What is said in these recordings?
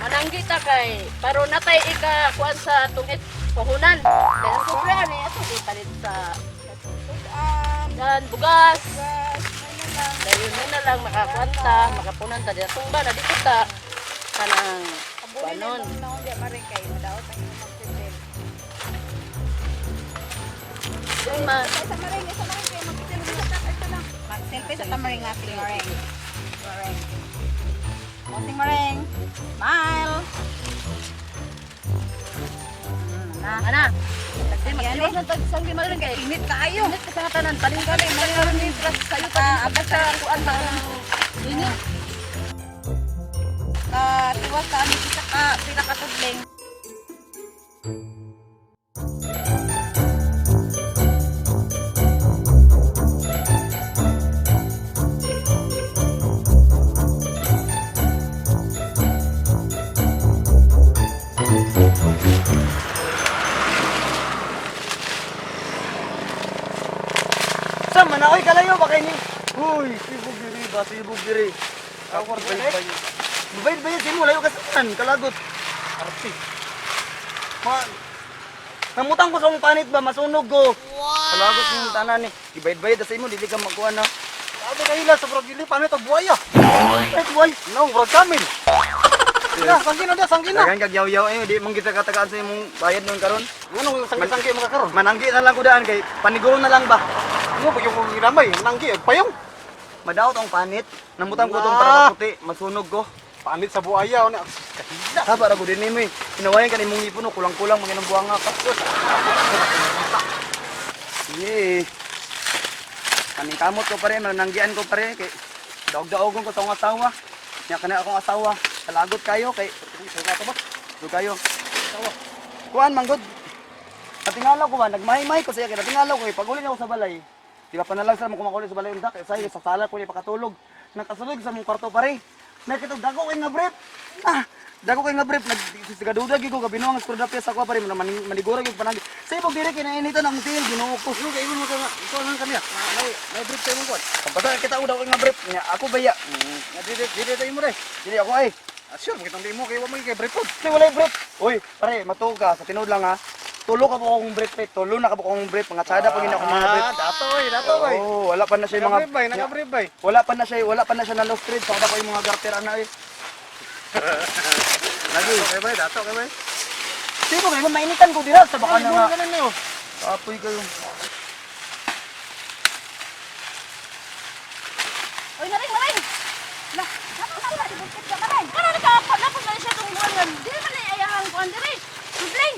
Mananggi ta kay paro natay ika kuan sa tungit puhunan. Kaya ang sobre ani ato ipalit sa Sudan, dan bugas. gas, ano lang. Dayon na na lang makakuanta, makapunan ta diya tumba na dito ta kanang Kabulin kuanon. na itong naon di maring kay madaot ang imong magsibil. Yun ma. Isa maring, isa maring kay magsibil sa isa lang. Mag-selfie sa tamaring nga si Maring. Maring. Posing Maring. Smile. Na. Ana. Di Yan magtiwas eh. ng tag sanggi maring kay Init kaayo. init ka sa tanan palingkali maring ni plus sayo ta Ah, sa kuan ba init. Ah, tiwas ka ami isa ka pila ka tudling. Sa man ako'y kalayo ba kay ni? Uy, sibog diri ba, sibog diri. Ako bayad bayad. Bayad bayad simo layo ka sa kalagot. Arti. Ma Namutang ko sa akong panit ba masunog ko. Wow. Kalagot yung tanan ni. Ibayad-bayad sa imo dili ka magkuha na. Sabi kayo sa brog dili paano ito buaya. Ay, buhay. No, brog kamil. Na, sanggi na dia, sanggi na. Dagan kag yaw-yaw ayo di man kita katagaan sa imong bayad nun karon. Ano sanggi-sanggi mga karon? Mananggi na lang ko daan kay paniguro na lang ba. Ano pag yung ginamay, nanggi payong. Madaot ang panit. Namutang ko tong Ah. para maputi, masunog ko. Panit sa buaya ano. Kahila. Ha, para ko din nimo eh. Hinawayan ka nimong ipon, no? Kulang-kulang mga nang buwanga ka. Sige. Kaning kamot ko pare, mananggian ko pare kay daog-daogon ko sa akong asawa. Nya kana akong asawa. Kalagot kayo kay Do kayo. Kuan manggod. Natingalaw ko ba, nagmahay-mahay ko siya kay natingalaw ko kay pag-uli na ako sa balay. Di ba panalag sa mo kumakuli sa balay unta kay say sa sala ko niya pakatulog. Nakasulog sa mong kwarto pare. Nakita dako kay nga brief. Ah, dako kay nga brief nagsigaduda gyud ko gabi no ang skurda sa ko pare maniguro gyud panag. Sa ibog dire kay nainitan ang tiil Ginoo ko. Ano kay mo ka nga? Ikaw lang kami ah. May may brief sa imong kuan. Pagpasa kita udaw kay nga brief nya ako baya. Nga dili dili tayo mo dai. Dili ako ay. Ah, sure makitang di mo kay wa man kay brief pod. Kasi walay brief. Uy, pare, matuo ka sa tinuod lang ha. Tulo ka po akong brief, pre. Tulo na ka po akong brief. Mga tsada pag ako mga brief. Ah, dato oy, dato oy. Oo, wala pa na siya yung mga Naka-brief bay, naka-brief bay. Wala pa na siya na lost trade. Sada pa yung mga garter ana eh. Lagi. Okay bay, dato kay bay. Sino kayo mainitan ko dira sa baka na nga. Ganun niyo. Apoy kayo. Oy naring maring. Lah, ano na wala bukit ka maring. Kana nakapaglapos na siya tong buwan nga dili man ay ayahang kuan diri. Tudling.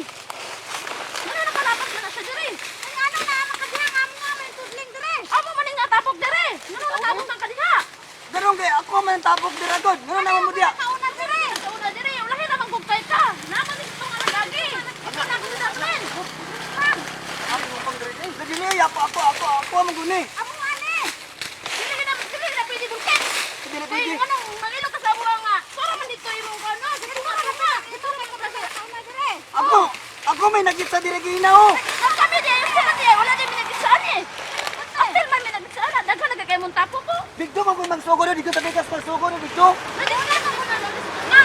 Ngano nakalapas na na siya diri? Ay ano na makadiha nga mo nga may tudling dire. Amo man ning natapok diri. Ngano natapok ang kadiha? Ganun kay ako man tapok dira god. Ngano naman mo diya? Kauna dire. Sa una diri, ulahi ra man gud kay ka. Naman ni itong alagagi. Ikaw na gud sa Ako pang diri. Eh, dili ako ako ako ako man guni. Amo ani. Dili na pwede bukit. Dili Kay pwede. anong mangilo ka sa amo nga. Sora man dito imong kuan. Dili ka na. Dito man ko sa Kauna dire. Ako ako may nagitsa dire ginaw. Ang kami di ayo sa di wala di minagisaan eh. Apil man minagisaan daghan na kay mong tapo ko. Bigto man ko magsugo dito sa bigas magsugo do bigto. Nadiskan mo na lang nga.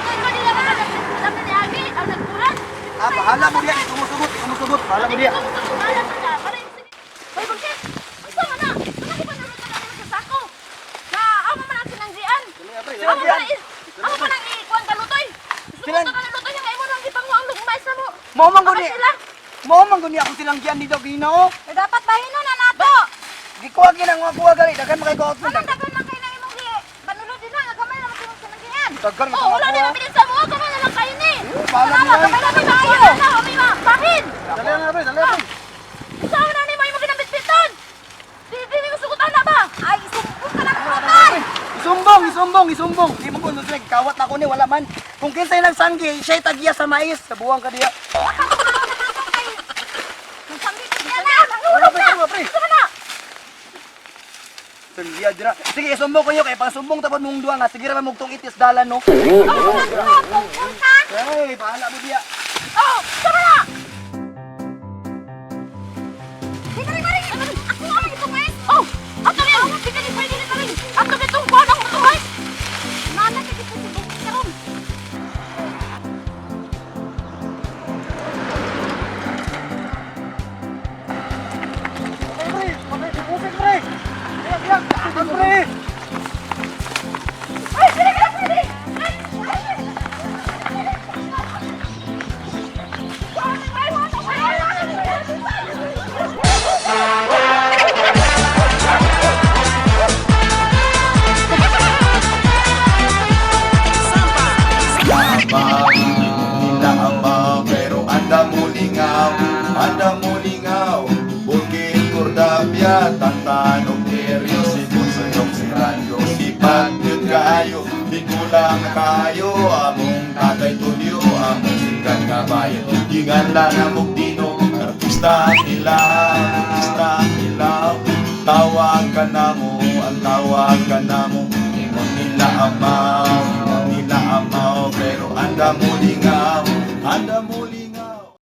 Kay ko nila man nagdami ni Agi ang nagkuhan. Ah, bahala mo diya, ikaw mo sugot, ikaw mo sugot, bahala mo diya. Hoy, bakit? Unsa man na? Ano ko pa naman ka sa sako? Na amo man ang sinanggian. Amo man amo man ang ikuan kalutoy. Silang- Sumunod ka lutoy nga imo nang gipanguha ang lugmay sa mo. Mao man guni. Sila. Mao man guni ako silang giyan dito ginaw. Eh, dapat bahino na nato. Gikuha ginang mga kuha gali, daghan makay ko outfit. Anong daghan man kay na imong gi panulod din nga gamay ra man imong sinanggian. Daghan Oh, wala mga na kuha. mabilin sa mo, gamay na lang kayo ni. Bahala mo Gamay diya. na may tayo. Na, may mga bahin. Dali na pre, dali na pre. Sa na ni mo imo ginabitbiton. Di di mo sugutan na ba? Ay isumbong ka lang patay. Isumbong, isumbong, isumbong. Di mo kuno sila kawat na ko ni wala man. Kung kinsay nagsanggi, siya'y tagya sa mais. Sa buwang ka diya. Sanggi ka na. Nangulog Pre, na. pre. Sa na. Sanggiya dira. Sige, isumbong ko niyo kay pangsumbong tapos mong duwa nga. Sige ra man mugtong itis dalan no. Oh, nagpapungkol ka. Hey, bahala mo diya. Oh, sa na. Dili maring. Ako ang itong mais. Oh, ato rin. Sige di pwede ni rin. Ato bitong kuan ang motorbike. Nana ka dito si bukit karon. nila amaw, ingon nila amaw, pero anda mo lingaw, anda mo lingaw. Bukid Cordavia, Tantan og Teryo, si Bunsoyok, si Rando, si Patyot kaayo, di kulang kaayo, among tatay Tulio, among sikat kabayo, ginganlan among Dino, artista ang ilaw, artista ang ilaw, tawag ka na mo, ang tawag ka na mo, ingon nila amaw, ingon nila amaw, pero anda mo lingaw, anda mo.